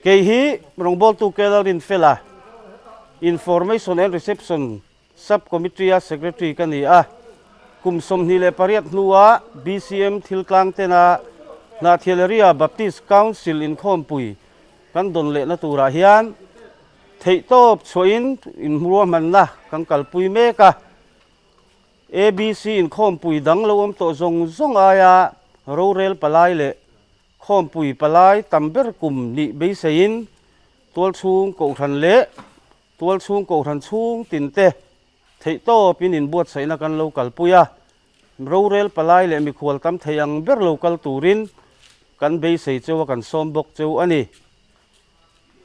Kei hi rawngbawltu K Lalrinfela, Information and Reception Sub Committee-a Secretary ka ni a. Kum 28 hnua BCM thil tlang tena Hnahthial Area Baptist Council inkhawmpui kan dawn lehna turah hian theihtawp chhuahin inruahmanna kan kalpui mek a. ABC inkhawmpui dang lo awm tawh zawng zawng aia rorel palai leh khawmpui palai tam ber kum nih beiseiin tualchhung kohhran leh Tualchhung kohhran chhung tinte theihtawpin inbuatsaihna kan lo kalpui a, rorel palai leh mikhual tam thei ang ber lo kal turin kan beisei cheu a kan sawm bawk cheu a ni.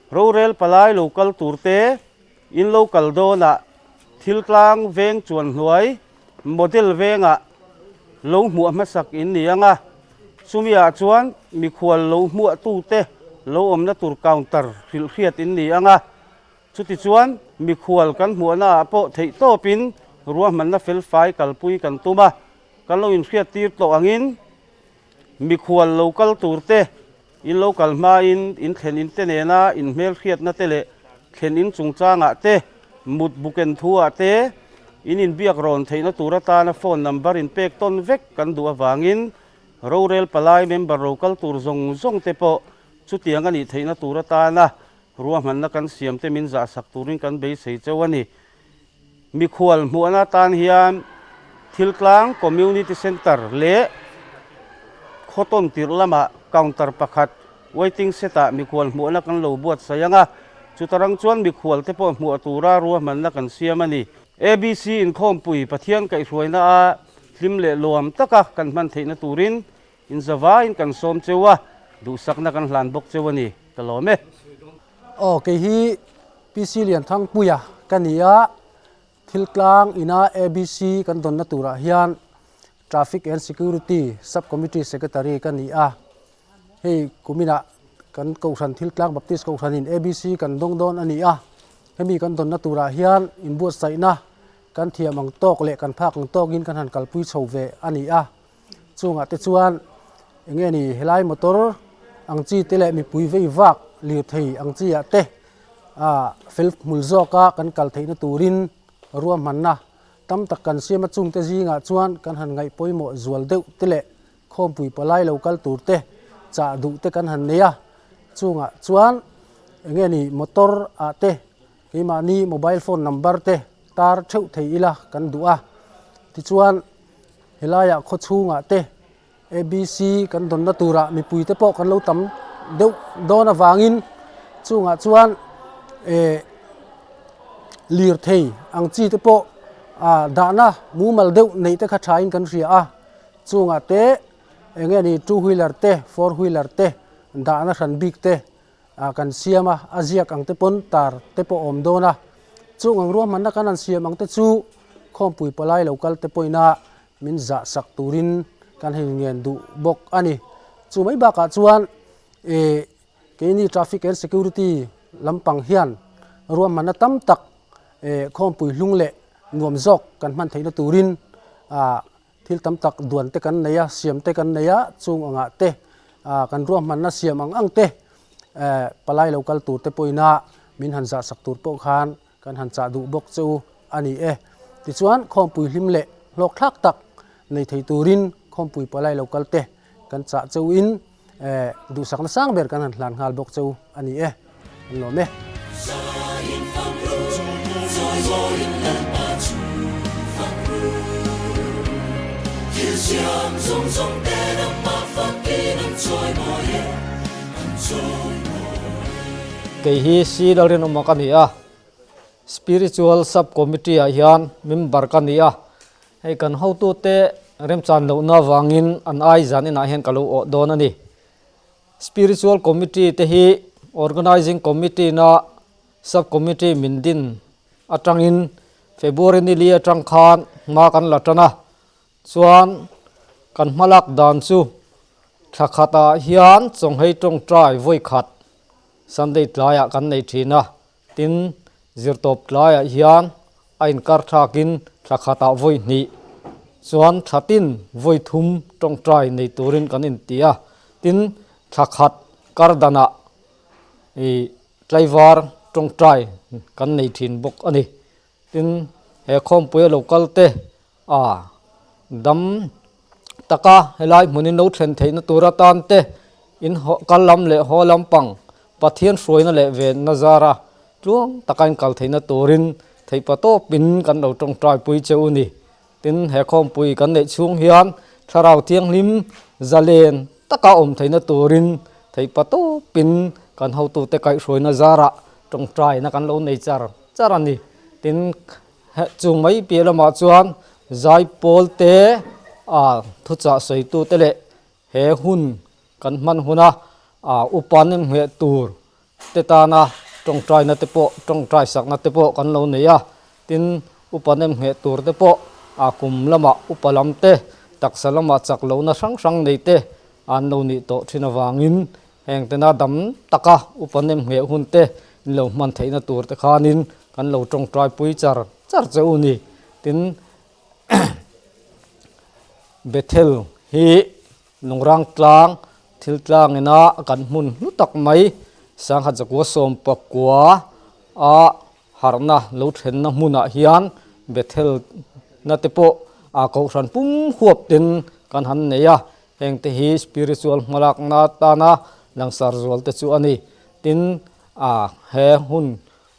Rorel palai lo kal turte in lo kal dawnah thiltlang veng chuan hnuai model vengah lo hmuah hmasak in ni ang a, chumiah chuan mikhual lo hmuahtute lo awmna tur counter hrilhhriat in ni ang a. Chutichuan, mikhual kan hmuahnaah pawh theihtawpin ruahmanna felfai kalpui kan tum a, kan lo inhriattir tawh angin mikhual lo kal turte in lo kal hmain in thlen inte nena inhmelhriatna te leh thlen in chungchangah te, mut buken thuah te in inbiak rawn theihna tur atana phone number inpek tawn vek kan duh avangin rorel palai member lo kal tur zawng zawng te pawh chutiang a nih theihna tur atana Ruahmanna kan siamte min zahsak turin kan beisei cheu a ni. Mikhual hmuhna atan hian Thiltlang Community Centre leh Khawtawn tirh lamah counter pakhat waiting set-ah mikhual hmuhna kan lo buatsaih ang a, chutarang chuan mikhualte pawh hmuah tura ruahmanna kan siam a ni. ABC inkhawmpui Pathian kaihhruaina a hlim leh luam taka kan hman theihna turin Inzavain kan sawm cheu a, duhsakna kan hlan bawk cheu a ni, ka lawm e. Aw, kei hi PC Lianthangpuia ka ni a, Thiltlang ina ABC kan dawnna turah hian Traffic and Security Sub Committee Secretary ka ni a, hei kuminah kan Kohhran Thiltlang Baptist Kohhranin ABC kan dawng dawn a ni a, hemi kan dawnna turah hian inbuatsaihna kan thiam ang tawk leh kan phak ang tawkin kan han kalpui chho ve a ni a. Chungah te chuan eng nge ni helai motor ang chi te leh mipui vei vak lirthei ang chi ah te ah fel hmul zawk a kan kal theihna turin ruahmanna tam tak kan siam a chungte zingah chuan kan han ngaih pawimawh zual deuh te leh khawmpui palai lo kal tur te chah duh te kan han nei a chungah chuan eng nge ni motor ah te keimahni mobile phone number te tar theuh thei ila kan duh a tichuan. Helaiah khaw chhungah te ABC kan dawnna turah mipui te pawh kan lo tam deuh dawn avangin chungah chuan eh lirthei ang chi te pawh ah dahna mumal deuh neih te kha thain kan hria a chungah te eng nge ni two wheeler te four wheeler te dahna hran bik te ah kan siam a a ziak ang te pawn tar te pawh a awm dawn a chung ang ruahmanna kan han siam ang te chu khawmpui palai lo kal te pawhin a min zah sak turin kan han ngen duh bawk a ni chu mai bakah chuan ih keini traffic and security lampang hian ruahmanna tam tak ih khawmpui hlung leh nuam zawk kan hman theihna turin ah Thil tam tak duan te kan nei a, siam te kan nei a, chung angah te kan ruahmanna siam ang ang te palai lo kal tur te pawhin a min han zah sak tur pawh khan kan han chah duh bawk che u a ni e. Tichuan khawmpui hlim leh hlawk thlak tak nei thei turin khawmpui palai lo kal te kan chah che u in duhsakna sang ber kan han hlan nghal bawk che u a ni e, an lawm e. Kei hi C Lalrinawma ka ni a, Spiritual Sub Committee ah hian member ka ni a, Hei kan hotute remchan lohna avangin an ai zan inah hian ka lo awh dawn a ni. Spiritual Committee te hi Organising Committee na Sub Committee min din atangin February ni li atang khan hma kan la tan a, chuan kan hmalak dan chu thla khatah hian chawnghei tawngtai vawi khat Sunday tlaiah kan nei thin a, tin. Zirtawp tlaiah hian a inkar thlakin thla khatah vawi hnih chuan thla tin vawi thum tawngtai nei turin kan inti a. Tin, thla khat kar danah ih tlaivar tawngtai kan nei thin bawk a ni. Tin, he khawmpui a lo kal te a dam taka helai hmunin lo thlen theihna tur atan te in kal lam leh haw lampang Pathian hruaina leh venna zara tluang taka in kal theihna turin theihpa tawpin kan lo tawngtai pui che u ni. Tin, he khawmpui kan neih chhung hian Thlarau Thianghlim zalen taka awm theihna turin theihpa tawpin kan hotute kaihhruaina zarah tawngtaina kan lo nei char char a ni. Tin, Chung mai piah lamah chuan zaipawl te a thuchah sawitu te leh he hun kan hman huna upa nem ngheh tur te tana tawngtaina te pawh tawngtai sakna te pawh kan lo nei a. Tin, upa nem ngheh tur te pawh a kum lamah upa lam te taksa lamah chak lohna hrang hrang nei te an lo nih tawh thin avangin Heng tena dam taka upa nem ngheh hun te in lo hman theihna tur te khanin kan lo tawngtai pui char char che u ni. Tin, Bethel hi Lungrang tlang thil tlang ina kan hmun hlu tak mai Sangha Zakua Sawmpakua a harhna lo thlenna hmunah hian Bethel na te pawh a kohhran pum huap ten kan han nei a. Hengte hi spiritual hmalakna atana langsar zual te chu a ni. Tin, a he hun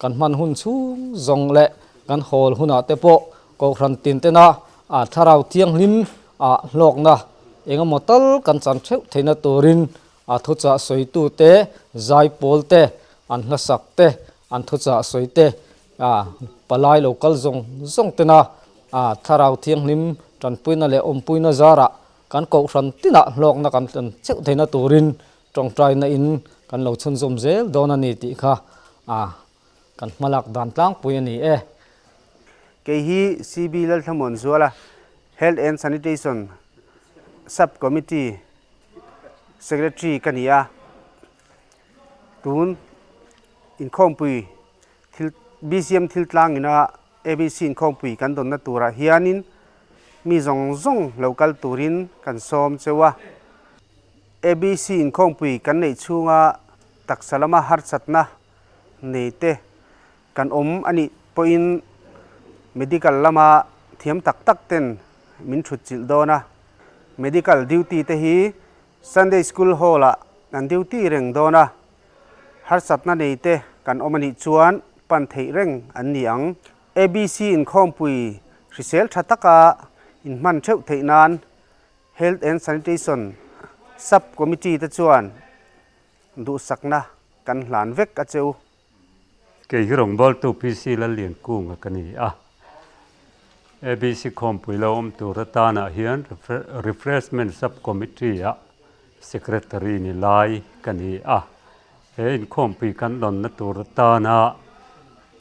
kan hman hun chhung zawng leh kan hawl hunah te pawh Kohhran tin tena a thlarau thianghlim a hlawkna engemaw tal kan chan theuh theihna turin a thuchah sawitu te, zaipawl te, an hlasak te, an thuchah sawi te, a palai lo kal zawng zawng tena a thlarau thianghlim tanpuina leh awmpuina zarah Kan kohhran tinah hlawkna kan tlen cheuh theihna turin tawngtaina in kan lo chhunzawm zel dawn a ni tih kha kan hmalak dan tlangpui a ni e. Kei hi CB Lalthlamuan Zuala, Health and Sanitation Sub Committee Secretary ka ni a, tun inkhawmpui thil BCM thil tlangina ABC inkhawmpui kan dawnna turah hianin mi zawng zawng lo kal turin kan sawm cheu a. ABC inkhawmpui kan neih chhunga taksa lama harsatna nei te kan awm a nih pawhin medical lama thiam tak tak ten min thut chilh dawn a. Medical duty te hi Sunday School Hall-ah an duty reng dawn a. Harsatna nei te kan awm a nih chuan pan theih reng an ni ang. ABC inkhawmpui hrisel tha taka inhman theuh theih nan Health and Sanitation Sub Committee te chuan duhsakna kan hlan vek a che u. Kei hi rawngbawltu PC Lalliankunga ka ni a. ABC khawmpui lo awm tur atanah hian Refreshment Sub Committee-ah Secretary ni lai ka ni a, he inkhawmpui kan dawnna tur atana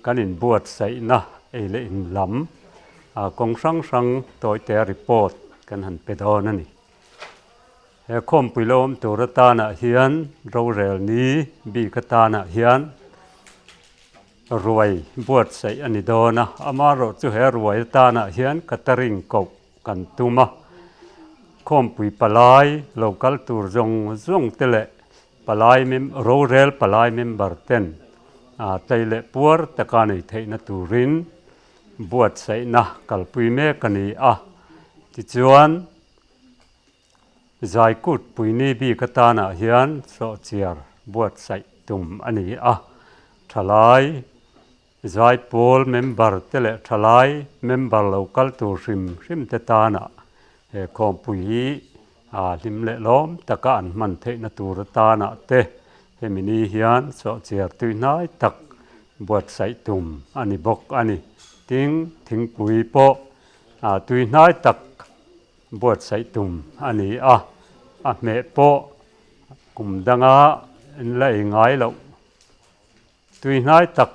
kan inbuatsaihna ei leh in lam kawng hrang hrang tawite report kan han pe dawn a ni. He khawmpui lo awm tur atanah hian rorel ni bik atanah hian ruai buatsaih a ni dawn a, amaherawhchu he ruai atanah hian catering koh kan tum a, khawmpui palai lo kal tur zawng zawng te leh palai mem rorel palai member ten tlei leh puar taka nei theihna turin buatsaihna kalpui mek a ni a. Tichuan, Zaikut puini bik atanah hian sawhchiar buatsaih tum a ni a, thalai Zaipawl member te leh thalai member lo kal tur hrim hrim te tana he khawmpui hi hlim leh lawm taka an hman theihna tur atana te hemi ni hian sawhchiar tuihnai tak buatsaih tum a ni bawk a ni. Tin, thingpui pawh tuihnai tak buatsaih tum a ni a, a hmeh pawh kum danga in la ei ngai loh. Tuihnai tak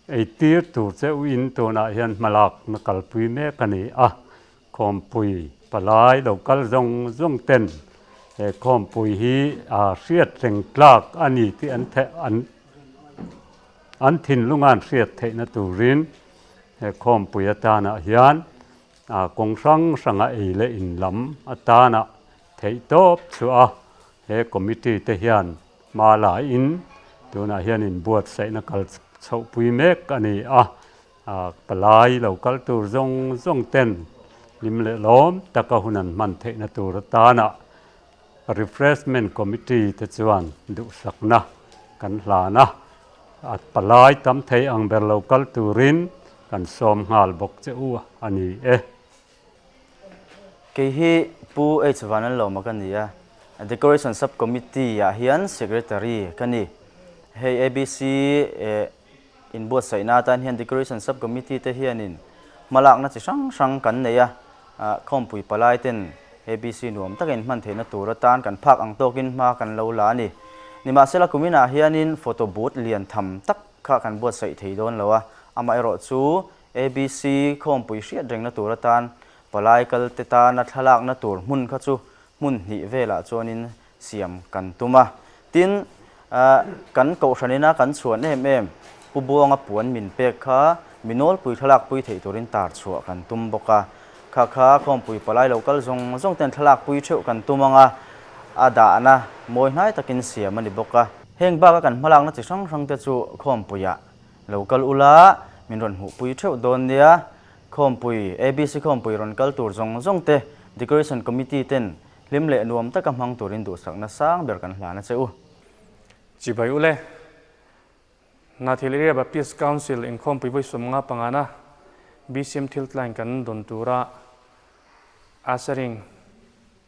eitir tur che uin tunah hian hmalakna kalpui mek a ni a, khawmpui palai lo kal zawng zawng ten he khawmpui hi a hriat reng tlak a ni tih an an. An thinlunga an hriat theihna turin he khawmpui atanah hian kawng hrang hranga ei leh in lam atana theihtawp chhuah a, he committee te hian hma laiin tunah hian inbuatsaihna kal chhohpui mek a ni a. Palai lo kal tur zawng zawng ten hlim leh lawm taka hun an hman theihna tur atana Refreshment Committee te chuan duhsakna kan hlan a, a palai tam thei ang ber lo kal turin kan sawm nghal bawk che u a ni e. Kei hi Pu H Vanlalawma ka ni a, Decoration Sub Committee ah hian Secretary ka ni. Hei ABC inbuatsaihna atan hian Decoration Sub Committee te hianin hmalakna chi hrang hrang kan nei a, khawmpui palai ten ABC nuam taka inhman theihna tur atan kan phak ang tawkin hma kan lo la a ni. Nimahsela kuminah hianin photo booth lian tham tak kha kan buatsaih thei dawn lo a, amaherawh chu ABC khawmpui hriat rengna tur atan palai kalte tana thlalakna tur hmun kha chu hmun hnih velah chuanin siam kan tum a. Tin, kan kohhranina kan chhuan em em Pu Buanga puan min pek kha mi nawlpui thlalakpui theih turin tar chhuah kan tum bawk a. Kha kha khawmpui palai lo kal zawng zawng ten thlalakpui theuh kan tum ang a, a dahna mawi hnai takin siam a ni bawk a. Heng baka kan hmalakna chi hrang hrang te chu khawmpuiah lo kal ula min rawn hmuhpui theuh dawn nia. Khawmpui, ABC khawmpui rawn kal tur zawng zawng te Decoration Committee ten Hlim leh nuam taka hmang turin duhsakna sang ber kan hlan a che u. Chibai ule, Hnathil Area Baptist Council inkhawmpui vawi 50 pangana BCM thiltlain kan dawn tura Ushering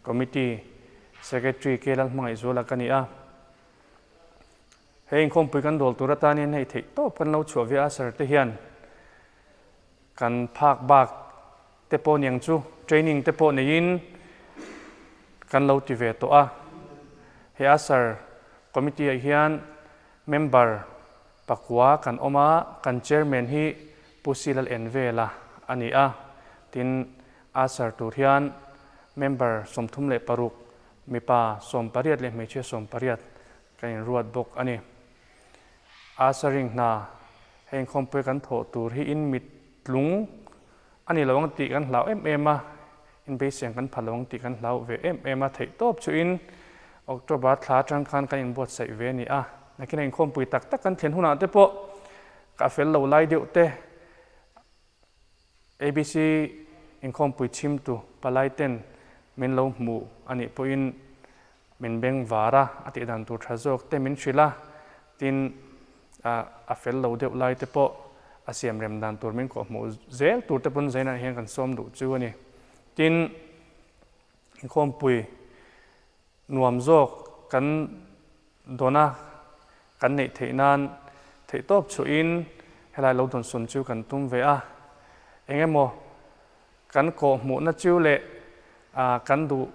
Committee Secretary K Lalhmangaihzuala ka ni a. He inkhawmpui kan dawl tur atanin hei theih tawp kan lo chhuah ve usher te hian Kan phak bak te pawh niang chu training te pawh neiin kan lo ti ve tawh a. He Asar committee ah hian member pakua kan awm a, kan chairman hi Pu Silal Envela a ni a. Tin, Asar tur hian member 36, mipa 18 leh hmeichhia 18 kan inruat bawk a ni. Asaring hna Heng khawmpui kan thawh tur hi in mit tlung a ni lo ang tih kan hlau em em a, in beiseng kan pha lo ang tih kan hlau ve em em a, theih tawp chu in October thla atang khan kan inbuatsaih ve a ni a, nakin a inkhawmpui tak tak kan thlen hunah te pawh ka fel lo lai deuh te ABC inkhawmpui chhimtu palai ten min lo hmu a nih pawhin Min beng var a, a tih dan tur tha zawk te min hrilh a, tin a fel lo deuh lai te pawh a siam rem dan tur min kawhhmuh zel tur te pawn Zainah hian kan sawm duh chu a ni. Tin, inkhawmpui nuam zawk kan dawn a, kan neih theih nan theihtawp chhuahin helai lo dawnsawn chu kan tum ve a, eng emaw Kan kawhhmuhna chu leh kan duh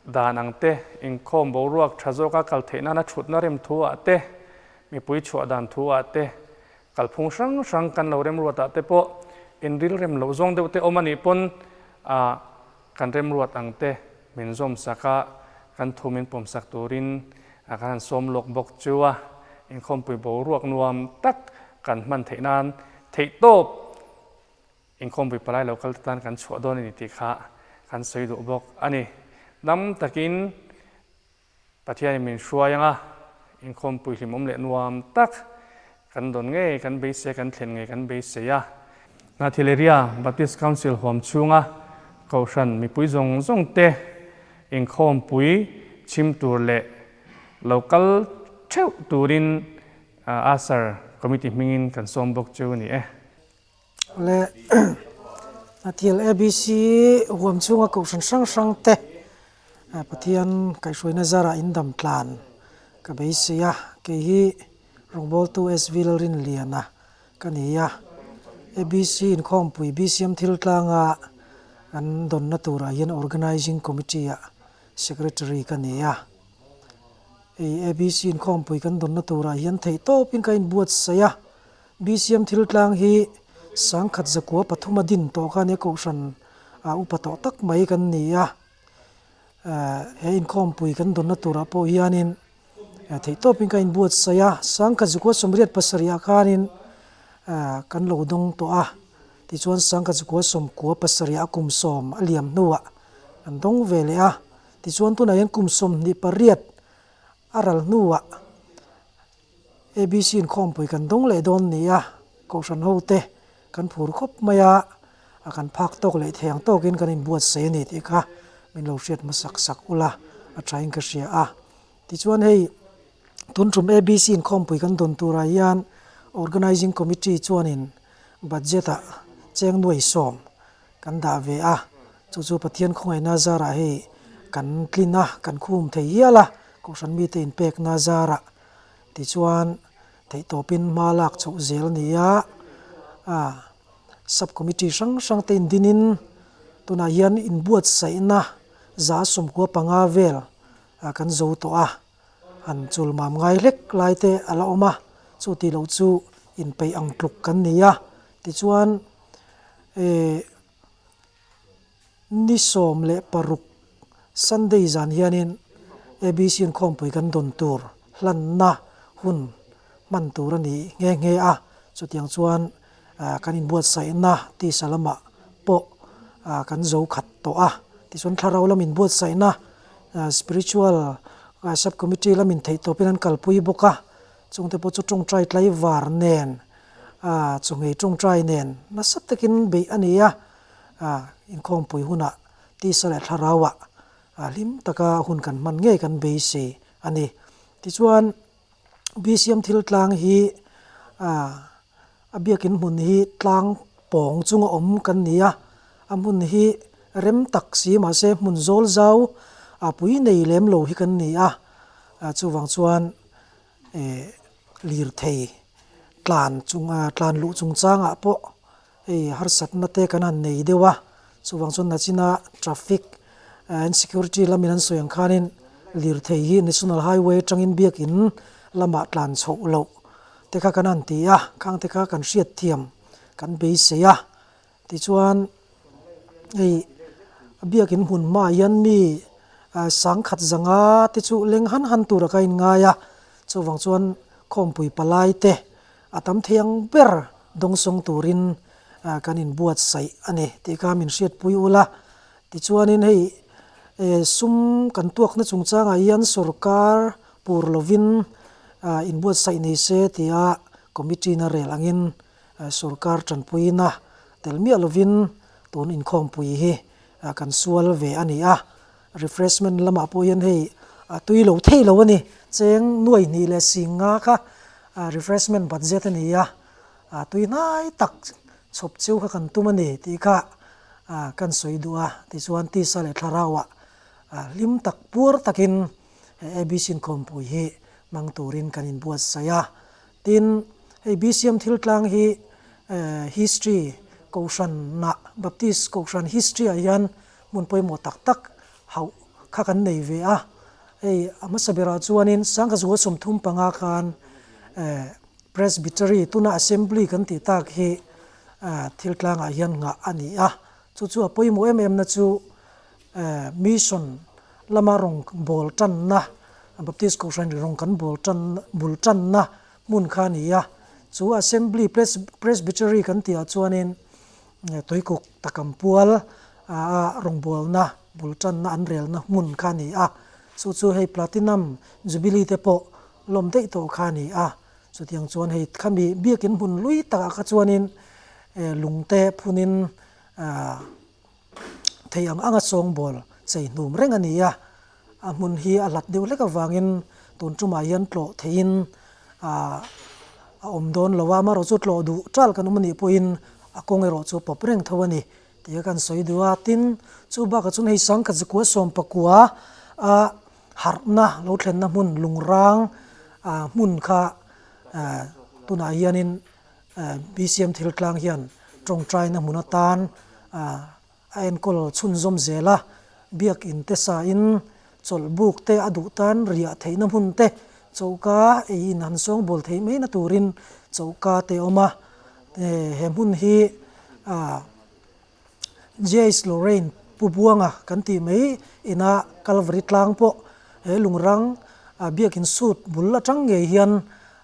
dan ang te, inkhawm boruak tha zawka kal theih nana thutna rem thu ah te, mipui chhuah dan thu ah te, kalphung hrang hrang kan lo remruat ah te pawh inril rem loh zawng deuh te awm a nih pawn kan remruat ang te min zawm sak a, kan thu min pawm sak turin kan han sawm lawk bawk chu a, inkhawmpui boruak nuam tak kan hman theih nan theihtawp Inkhawmpui palai lo kal te tan kan chhuah dawn a ni tih kha kan sawi duh bawk a ni. Dam takin Pathianin min hruai ang a, inkhawmpui hlimawm leh nuam tak kan dawn ngei kan beisei a, kan thlen ngei kan beisei a. Hnathil Area Baptist Council huam chhunga Kohhran mipui zawng zawng te inkhawmpui chhim tur leh lo kal theuh turin Asar Committee hmingin kan sawm bawk chu a ni e. Le Hnathil ABC huam chhunga kohhran hrang hrang te Pathian kaihhruaina zarah in dam tlan ka beisei a, kei hi rawngbawltu SV Lalrinliana ka ni a, ABC inkhawmpui BCM thil tlanga kan dawnna turah hian Organising Committee ah Secretary ka ni a, hei ABC inkhawmpui kan dawnna turah hian theihtawpin ka inbuatsaih a. BCM thil tlang hi 1000 103 a din tawh kha nia kohhran ah upa tawh tak mai kan ni a, he inkhawmpui kan dawnna turah pawh hianin theihtawpin ka inbuatsaih a, 1087 ah khanin. Kan lo dawng tawh a, tichuan Sangkachukua sawmkua pasarih a kum sawm a liam hnuah kan dawng ve leh a, tichuan tunah hian kum 28 a ral hnuah ABC inkhawmpui kan dawng leh dawn ni a, Kohhran hote kan phur khawp mai a, a kan phak tawk leh thei ang tawkin kan inbuatsaih a ni tih kha min lo hriat hmasak sak ula a thain ka hria a, tichuan hei. Tun tum ABC inkhawmpui kan dawn turah hian Organising Committee chuanin budget ah cheng nuai sawm kan dah ve a, chu chu Pathian khawngaihna zarah hei kan tlin a, kan khum thei hial a, Kohhran mite inpekna zarah tichuan theihtawpin hma lak chhoh zel a ni a, Sub Committee hrang hrang te indinin tunah hian inbuatsaihna 95 vel kan zo tawh a. Han chul mam ngai hlek lai te a la awm a, chu tih loh chu inpeih ang tluk kan ni a. Tichuan eh ni 16 Sunday zan hianin ABC inkhawmpui kan dawn tur hlanna hun hman tur a ni nghe nghe a, chutiang chuan kan inbuatsaihna tisa lamah pawh kan zo khat tawh a. Tichuan thlarau lam inbuatsaihna spiritual sub committee lamin theih tawpin an kalpui bawk a, chungte pawh chu tawngtai tlaivar nen chawhmeh tawngtai nen nasa takin beih a ni a, inkhawmpui hunah tisa leh thlarauah hlim taka hun kan hman ngei kan beisei a ni. Tichuan BCM thil tlang hi a biakin hmun hi tlang pawng chunga awm kan ni a, a hmun hi rem tak si mahse hmun zawl zau a pui nei lem lo hi kan ni a, chuvang chuan eh lirthei tlan chung tlan luh chungchangah pawh hei harsatna te kan han nei deuh a, chuvang chuan nachina traffic and security lamin an sawi ang khanin lirthei hi national highway atangin biakin lamah tlan chhoh loh te kha kan han ti a, khang te kha kan hriat thiam kan beisei a, tichuan hei biakin hmun hmaah hian mi sangkhat zanga te chu leng han han tura ka inngai a, chuvang chuan khawmpui palai te A tam thei ang ber dawngsawng turin kan inbuatsaih a ni tih kha min hriatpui ula. Tichuanin hei sum kan tuakna chungchangah hian sorkar pur lovin inbuatsaih nei se tia committee-na rel angin sorkar tanpuina tel miah lovin tun inkhawmpui hi kan sual ve a ni a. Refreshment lamah pawh hian hei a tui lo thei lo a ni. Cheng nuai hnih leh sing nga kha refreshment budget a ni a, a tui hnai tak chhawp cheu kha kan tum a ni tih kha kan sawi duh a. Tichuan tisa leh thlarauah hlim tak puar takin he ABC inkhawmpui hi hmang turin kan inbuatsaih a. Tin, hei BCM thil tlang hi history kohhranah Baptist kohhran history ah hian hmun pawimawh tak tak hauh kha kan nei ve a, hei a hmasa berah chuanin Sangkhazual 35 khan Presbytery tuna Assembly kan tih tak hi thil tlangah hian nghah a ni a, chu chu a pawimawh em em na chu Mission lama rawng bawl tanna Baptist Kohhran rawng kan bawl tan bul tanna hmun kha a ni a, chu Assembly Presbytery kan tihah chuanin Tuikuk takam pual a rawngbawlna bul tanna an relna hmun kha a ni a, chu chu hei Platinum Jubilee te pawh lawm daih tawh kha a ni a, chutiang chuan hei khami biakin hmun lui takah kha chuanin lungte phunin thei ang anga sawngbawl chei hnum reng a ni a, a hmun hi a hlat deuh hlek avangin tun tumah hian tlawh theihin a awm dawn lo a, amaherawhchu tlawh duh tal kan awm a nih pawhin a kawng erawh chu pawp reng tho a ni tih kha kan sawi duh a, tin chu bakah chuan hei sangkhat zakua sawm pakua a harhna lo thlenna hmun lungrang hmun kha tunah hianin BCM thil tlang hian tawngtaina hmun atan a enkawl chhunzawm zel a, biakin te sain chawlhbuk te a duh tan riah theihna hmun te choka ei in han sawngbawl theih mai na turin choka te a awm a, he hmun hi J.H. Lorraine Pu Buanga kan tih mai ina Calvary tlang pawh he lungrang biakin sut bul atang ngei hian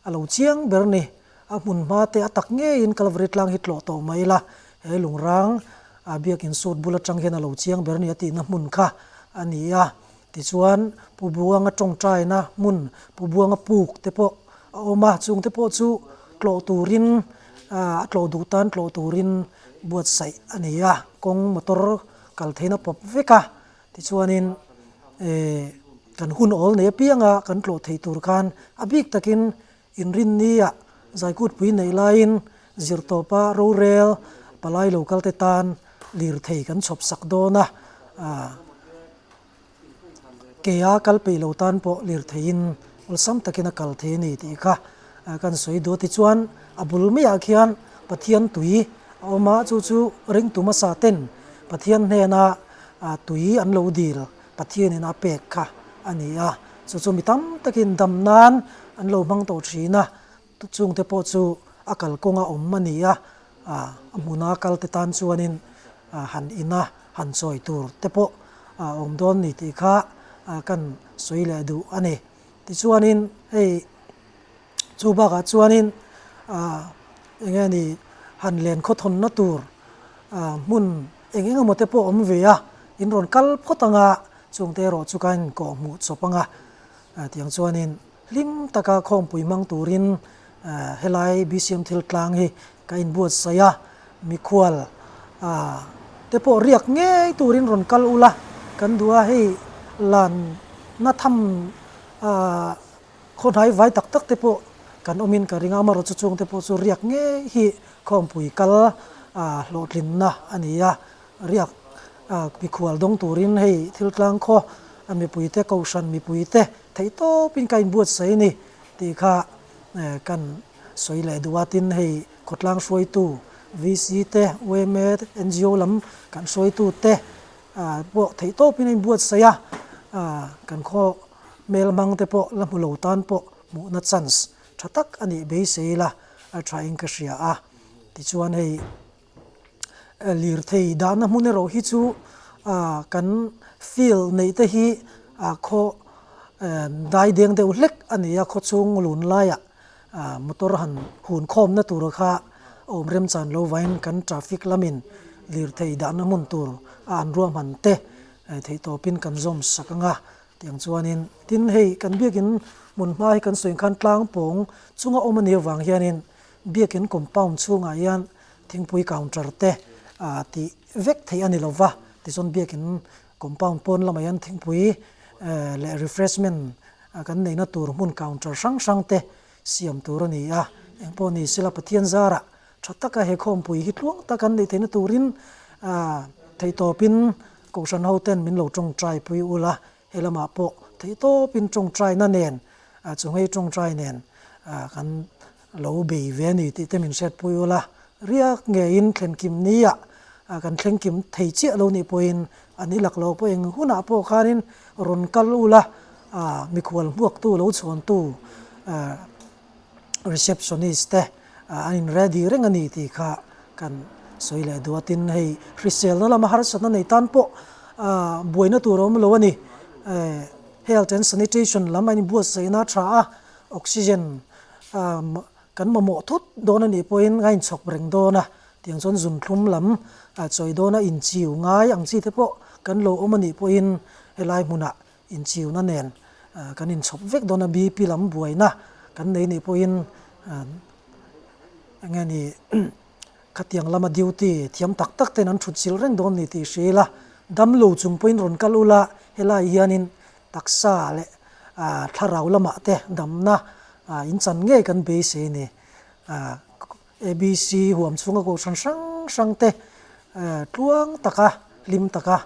a lo chiang ber ni. A hmun hma te a tak ngeiin Kalvari tlang hi tlawh tawh mai ila, he lungrang a biakin sut bul atang hian a lo chiang ber a ni a tihna hmun kha a ni a. Tichuan, Pu Buanga tawngtaina hmun, Pu Buanga puk te pawh a awm a, chung te pawh chu tlawh turin a tlawh duh tan tlawh turin buatsaih a ni a, kawng motor kal theihna pawp vek a. Tichuanin kan hun awl nei apianga kan tlawh theih tur khan a bik takin Inrinnia zaikutpui neih laiin zirtawpa rorel palai lo kalte tan lirthei kan chhawp sak dawn a, kea kal peih lo tan pawh lirtheiin awlsam takin a kal thei a ni tih kha kan sawi duh a. Tichuan a bul maiah khian Pathian tui a awm a, chu chu ringtu hmasa ten Pathian hnena tui an lo dil Pathianin a pek kha a ni a, chu chu mi tam takin dam nan an lo hmang tawh thin a, chungte pawh chu a kalkawnga awm a ni a, a hmuna kalte tan chuanin han ina han chawi tur te pawh a awm dawn ni tih kha kan sawi leh duh a ni. Tichuanin hei chu bakah chuanin eng nge ni han len khawthawnna tur hmun eng eng emaw te pawh awm ve a, in rawn kal phawt anga chungte erawh chu ka inkawh hmuh chawp anga tiang chuanin hlim taka khawmpui hmang turin helai BCM thil tlang hi ka inbuatsaih a, mikhual te pawh riak ngei turin rawn kal ula kan duh a, hei lan na tham Khawhnai vai tak tak te pawh kan awmin ka ring a, amaherawhchu chung te pawh chu riak ngei hi khawmpui kal hlawhtlinna a ni a, riak mikhual dawng turin hei thil tlang khaw mipuite kohhran mipuite theih tawpin ka inbuatsaih a ni tih kha kan sawi leh duh a, tin hei khawtlang hruaitu VC te, yma te, NGO lam kan hruaitu te pawh theih tawpin a inbuatsaih a, kan khaw Hmel hmang te pawh la hmu lo tan pawh hmuhna chance tha tak a nih beisei ila a tha in ka hria a. Tichuan hei lirthei dahna hmun erawh hi chu kan field neih te hi khaw dai deng deuh hlek a ni a, khaw chhung lun laiah motor han hun khawmna tur kha awm remchan lo vain kan traffic lamin lirthei dahna hmun tur a an ruahman te Theihtawpin kan zawm sak ang a, tiang chuanin tin hei kan biakin hmun hma hi kan sawi khan tlang pawng chunga awm a nih avang hianin biakin compound chhungah hian thingpui counter te tih vek theih a ni lo va, tichuan biakin compound pawn lamah hian thingpui leh refreshment kan neihna tur hmun counter hrang hrang te siam tur a ni a, engpawh ni sela Pathian zarah Tha taka he khawmpui hi tluang tak an neih theihna turin theihtawpin Kohhran hoten min lo tawngtai pui ula, he lamah pawh theihtawpin tawngtaina nen, chunghei tawngtai nen kan lo bei ve a ni tih te min hriatpui ula, riak ngeiin thlenkim nia kan thlengkim thei chiah lo nih pawhin an i lak lo pawh eng hunah pawh khanin rawn kal ula, mikhual hmuaktu lo chhawntu receptionist te an in ready reng a ni tih kha kan sawi leh duh a, tin hei hriselna lama harsatna nei tan pawh buaina tur a awm lo a ni. Health and sanitation lam an inbuatsaihna a tha a, oxygen kan mamawh thut dawn a nih pawhin a inchhawk reng dawn a, tiang chuan zunthlum lam chawi dawna inchiu ngai ang chi te pawh kan lo awm a nih pawhin helai hmunah Inchiuna nen kan inchhawp vek dawn a, BP lam buaina kan nei nih pawhin eng nge ni khatiang lama duty thiam tak tak ten an thut sil reng dawn ni tih hria ila, damlo chung pawhin rawn kal ula helai hianin taksa leh thlarau lamah te damna inchan ngei kan beisei a ni. ABC huam chhunga kohhran hrang hrang te tluang taka hlim taka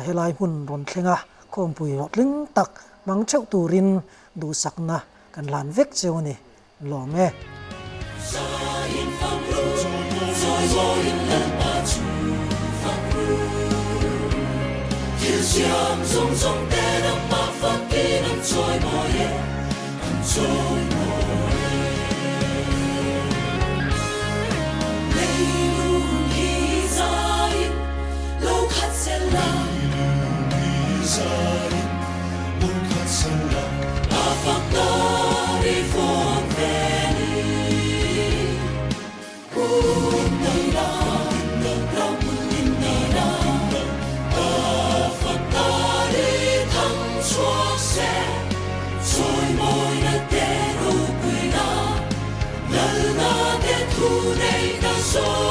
helai hmun rawn thlenga khawmpui hlawhtling tak hmang theuh turin duhsakna kan hlan vek cheu a ni. Lawm e. Chu.